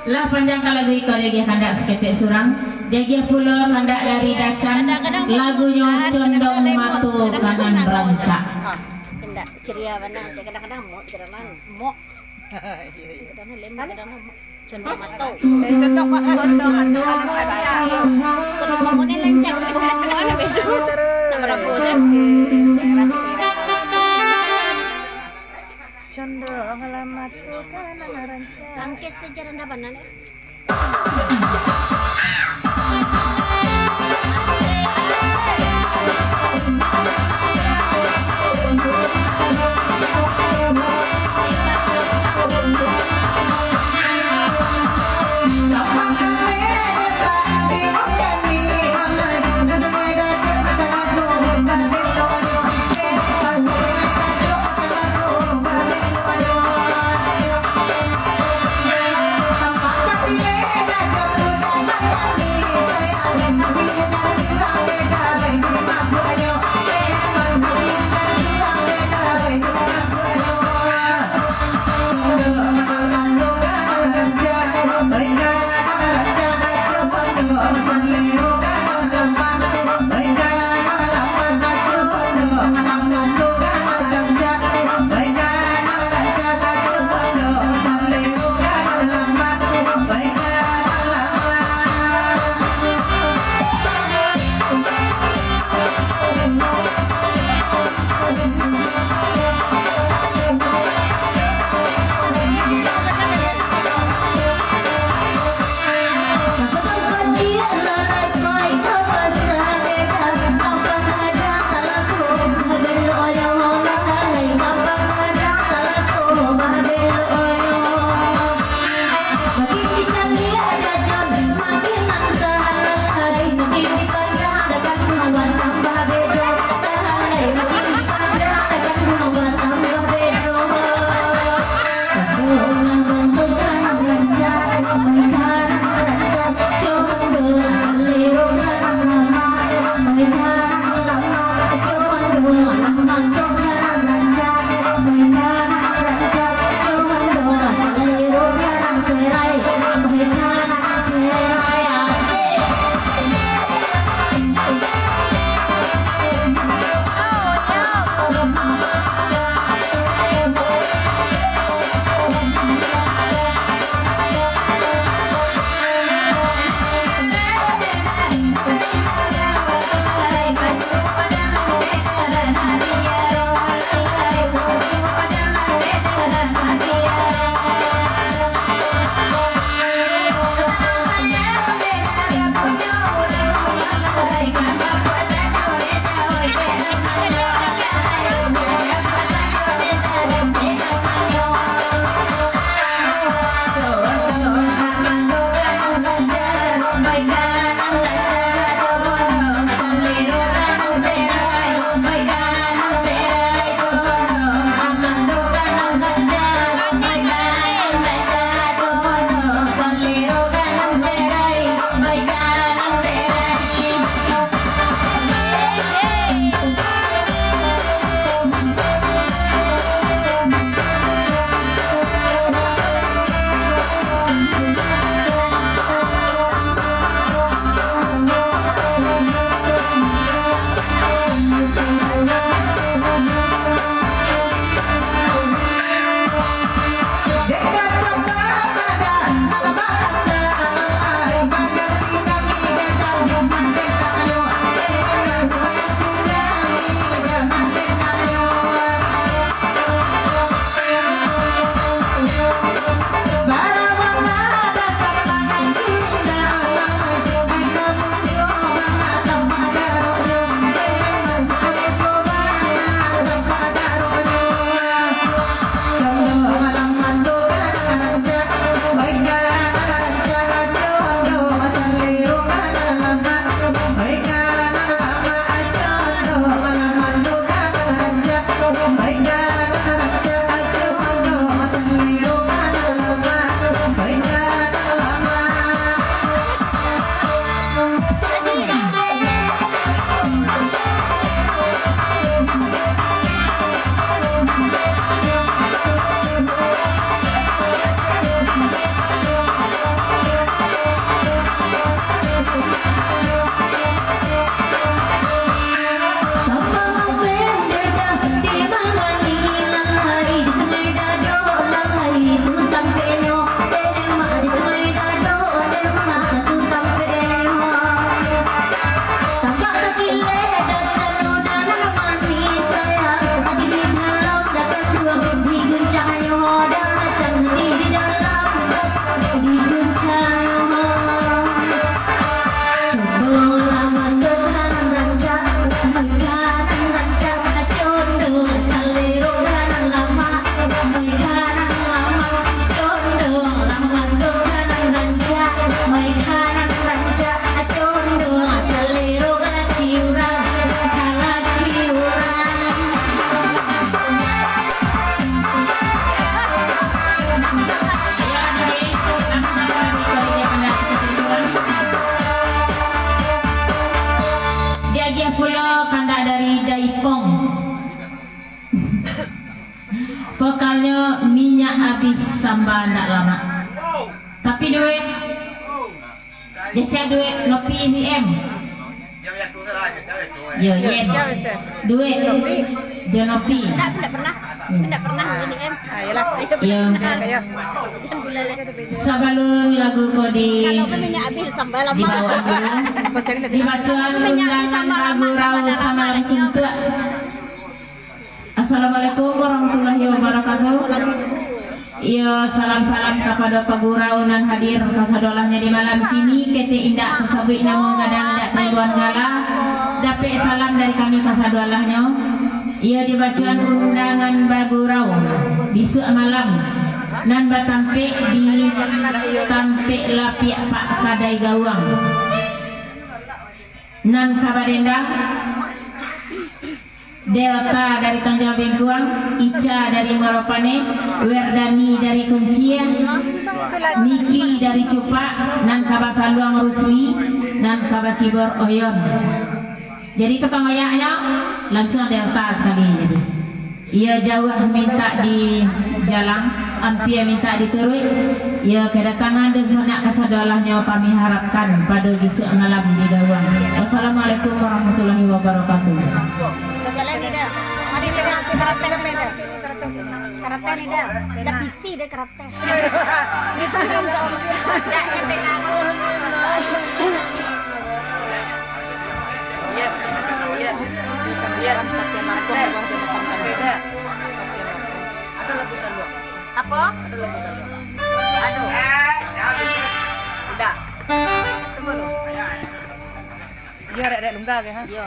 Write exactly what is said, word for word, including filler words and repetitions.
Lah panjang ka lagu iko, diagiah kandak saketek surang, diagiah pulo kandak dari Dacan, lagunyo Condong Mato Kanan Rancak. Indak ceria bana, kadang-kadang mok, kadang-kadang mok. Kadang-kadang lembek, kadang-kadang mok. Condong mato. Eh, condong mato. Condong mato. Kalau mok ni rancak, mok ni beda. Terus. Nak berapa, kan? Oke. Condong lah mato kanan rancak. Langkes tu jalan dah bana ni. Abih samba ndak lamak. Tapi duit, jasa duit nopi si M. Yo, yen. Duit jo nopi. Ndak, ndak pernah. Ndak pernah ini M. Ah, iyalah. Yo. Jangan gula leh. Sabalun lagu ko di Kalau minyak habis sambal apa? Dibawa dulu. Dibacoan undangan bagurau samalam suntuak. Assalamualaikum warahmatullahi wabarakatuh. Iyo, salam-salam kapado pagurau nan hadir kasadolahnyo di malam kini. Ketek indak tasabuik namo, gadang indak taimbuan gala. Dapek salam dari kami kasadolahnyo. Iyo dibacoan undangan bagurau bisuak malam nan batampek di tampek lapiak Pak Kadai Gawang. Nan ka badendang, Delta dari Tanjuang Bengkuang, Ica dari Muaro Paneh, Werdani dari Kuncia, Niki dari Cupak, nan ka basaluang Rusli, nan ka bakibor Oyon. Jadi tukang oyaknyo lansuang Delta sakali jadi. Iyo jauah mintak dijalang, ampia mintak dituruik. Iyo kedatangan dunsanak kasadolahnyo kami harapkan pado bisuak malam di Gawang. Wassalamualaikum warahmatullahi wabarakatuh. Jalan ni dah. Mari ni dah, karateh ni dah. Karateh ni dah. Dah piti dah karateh. Apo? Aduh. Udah. Tunggu dulu. Iyo, rek-rek lungga ke, ha? Iyo.